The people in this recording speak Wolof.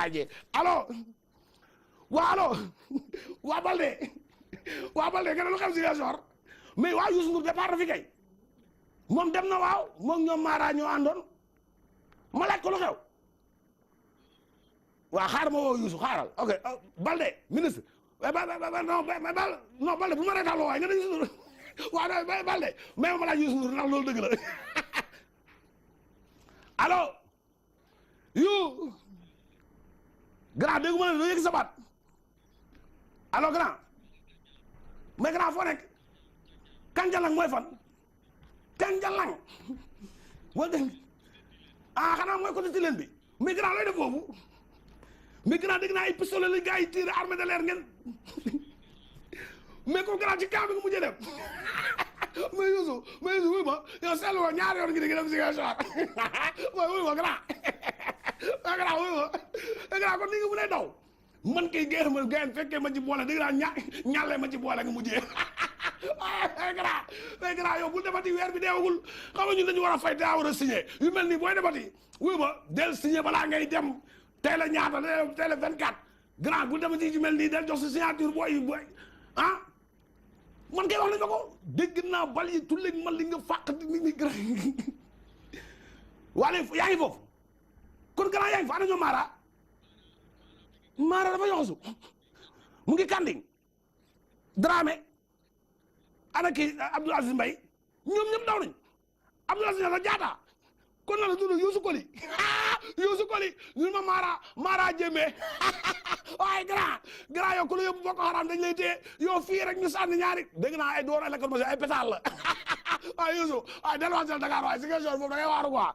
laajee allo waa allo waa Balde nga ne lu xam si Ziguinchor mais waa Youssou Ndour départ na fi kay moom dem na waaw moom ñoom Mara ñoo àndoon ma laaj ko lu xew waa xaar ma woo Youssou xaaral ok Balde ministre non Balde bu ma reetaan loo waaye nga ne Youssou Ndour waaw Balde mais ma laaj Youssou Ndour ndax loolu dëgg la allo yu grand déggu ma ne doo yëg sa baat allo grand mais grand foo nekk Kanjalang mooy fan Kanjalang wala xanaa mooy côté Tilène bi mais grand looy def foofu mais grand dégg naa ay pistolet la gars yi tiré armée de l'air ngeen mais ko grand ci camp bi nga mujjee dem mais Youssou wuy ma yow seetlu ko ñaari yoon ngi di dem Ziguinchor mooy wuy ma grand grand kon ni nga mënee daw man kay génn ma génn fekkee ma ci boole dégg naa ñàllee ma ci boole nga mujjee grand yow bul defati weer bi deewagul xam nga ñun dañu war a fay daa war a signé yu mel nii booy defati wuy ma del signé balaa ngay dem tey la ñaata tey la 24 grand bul defati yu mel nii del jox sa signature booy man kay wax nañ ma ko dégg naa bal yi tulleeg man li nga fàq ni grand waale yaa ngi foofu kon grand yaa ngi fa ana ñoom Mara dafa yoxosu mu ngi Kanding Dramé ana kii Abdou Aziz Mbaye ñoom ñëpp daw nañ Abdou Aziz la jaata kon na la dund Youssou Koli ñun ma Mara Jémé waaye grand yow ku la yóbbu Boko Haram dañ lay téye yow fii rek ñu sànni ñaari dégg naa ay door électromagnétique ay pétale la waaye Youssou waaye delluwaat Dakar waaye Ziguinchor foofu da ngay waaru quoi